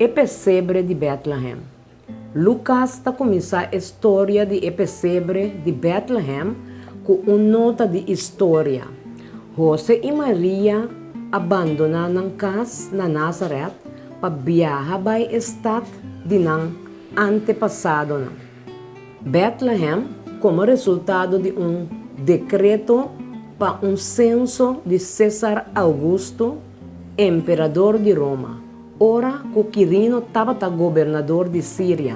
E pesebre di Bètlehèm. Lukas ta kuminsá e storia di e pesebre di Bètlehèm ku un nota di istoria. Hose i Maria a bandoná nan kas na Názarèt pa biaha bai e stat di nan antepasadonan, Bètlehèm, komo resultado di un dekreto pa un senso di Sésar Augusto, emperador di Roma, ora ku Quirino tabata gobernador di Siria.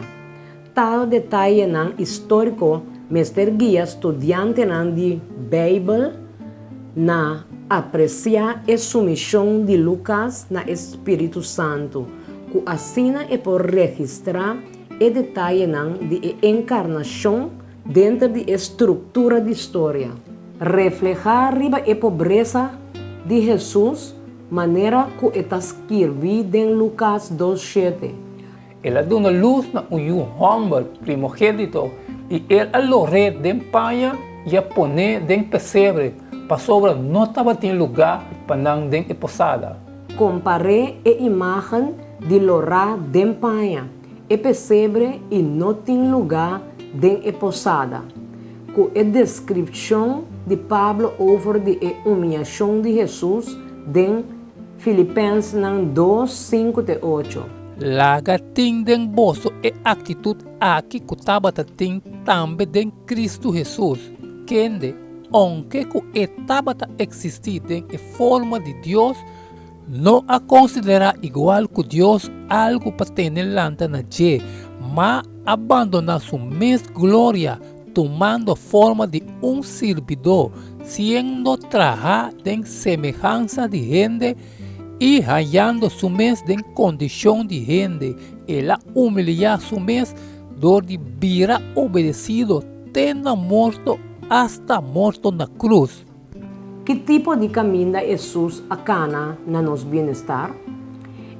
Tal detayenan históriko mester guia studiantenan di Beibel na apresiá e sumishon di Lukas na e spiritu santu, ku asina e por registrá e detayenan di e enkarnashon denter di e struktura di storia. Reflehá riba e pobresa di Hesus manera ku e ta skirbí den Lukas dos shete. El a duna lus na un yu hòmber primogénito, i el a lor'é den paña i a pon'é den pesebre, pasobra no tabatin lugá pa nan den e posada. Kompar'é e imágen di lorá den paña, e pesebre i no tin lugá den e posada, ku e deskripshon di Pablo over di e humiashon di Hesus den Filipensenan dos, sinku te ocho. Laga tin den boso e aktitut aki ku tabata tin tambe den Kristu Hesus, kende, ounke ku e tabata eksistí den e forma di Dios, no a konsiderá igual ku Dios algu pa tene lanta na dje, ma a bandoná su mes gloria, tumando forma di un sirbidó, siendo trahá den semehansa di hende i hañando su mes den kondishon di hende, el a humiliá su mes dor di bira obedesido te na morto, asta morto na krus. Ki tipo di kaminda Hesus a kana na nos bienestar?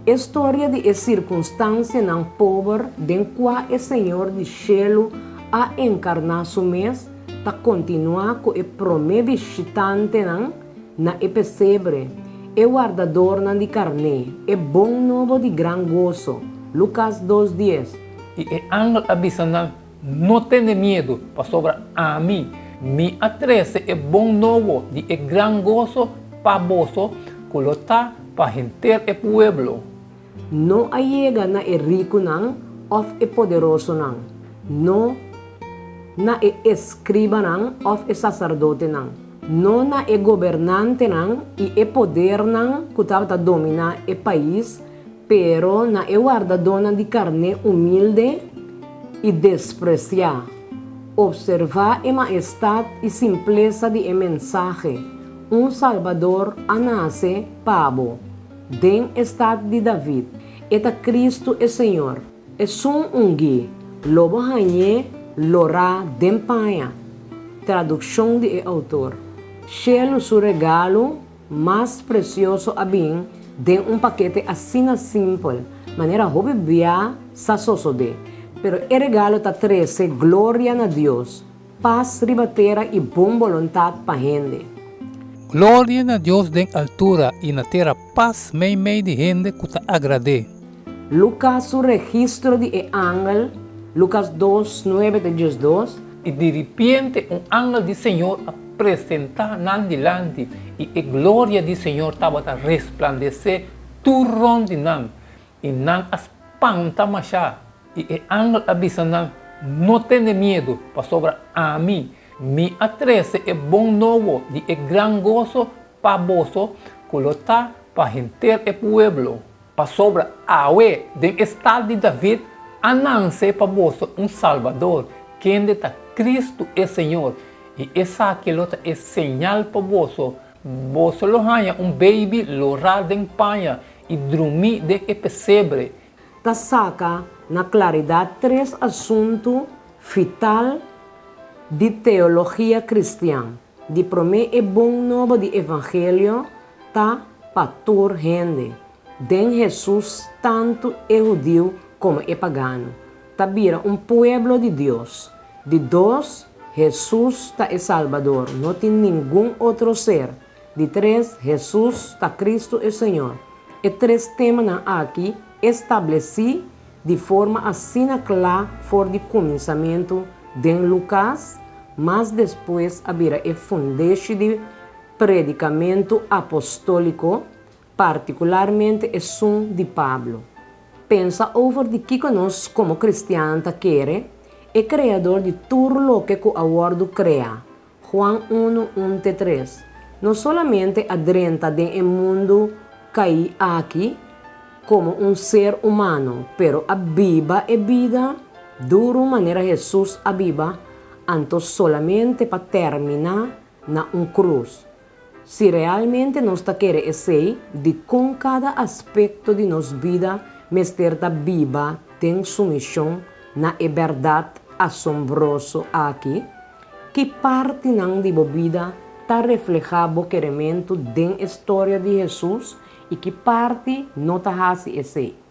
E storia di e sirkunstansianan pober den kua e Señor di shelu a enkarná su mes ta kontinuá ku e promé bishitantenan na e pesebre, e wardadornan di karné, e bon nobo di gran goso, Lukas dos dies. I e angel a bisa nan, No tene miedu, pasobra ami, mi a trese e bon nobo di e gran goso pa boso ku lo ta pa henter e pueblo. No a yega na e rikunan òf e poderosonan, no na e eskribanan òf e saserdotenan, no na e gobernantenan i e podernan ku tabata dominá e pais, Pero na e wardadónan di karné humilde i despresiá, opservá e maestat i simplesa di e mensahe, Un Salbador a nase pa bo den e stat di David, e ta Kristu e Señor. Esun ungí lo bo hañ'é lorá den paña. Tradukshon di e outor. Shelu su regalo Mas presioso a bin den un pakete asina simpel, manera hopi bia sa sosodé. Pero e regalo ta trese gloria na Dios, pas riba tera i bon boluntat pa hende. Gloria na Dios den altura i na tera pas meimei di hende ku ta agrad'é. Lukas su registro di e angel, Lukas dos, nuebe te diesdos. I diripiente un angel di Señor a presentá nan dilanti, i e gloria di Señor tabata resplandesé tur rònt di nan, i nan a spanta mashá. I e angel a bisa nan, No tene miedu, pasobra ami, mi a trese e bon nobo di e gran goso pa boso ku lo ta pa henter e pueblo. Pasobra awe den e stat di David a nanse pa boso un Salbador, kende ta Kristu e Señor, i esaki lo ta e señal pa boso, Boso lo haña un beibi lorá den paña i drumí den e pesebre. Ta saka na klaridat tres asuntu vital di teologia kristian. Di promé e bon nobo di evangelio ta pa tur hende. Den Hesus tantu e hudiu komo e pagano ta bira un pueblo di Dios. Di dos, Hesus ta e Salbador, no tin ningun otro ser. Di tres, Hesus ta Kristu e Señor. E tres temanan aki. establesí di forma asina kla for di kuminsamentu den Lukas, mas despues a bira e fundeshi di predikamentu apostóliko, partikularmente esun di Pablo. Pensa over di kiko nos komo kristian ta kere, e Kreador di tur loke ku a wòrdu kreá, Juan unu, un te tres, no solamente a drenta den e mundu kaí aki komo un ser humano, pero a biba e bida duru manera Hesus a biba, anto solamente pa terminá na un krus. Si realmente nos ta kere esei, dikon kada aspekto di nos bida mester ta biba den sumishon na e bèrdat asombroso aki? Ki partinan di bo bida ta reflehá bo kerementu den e storia di Hesus i ki parti no ta hasi esei?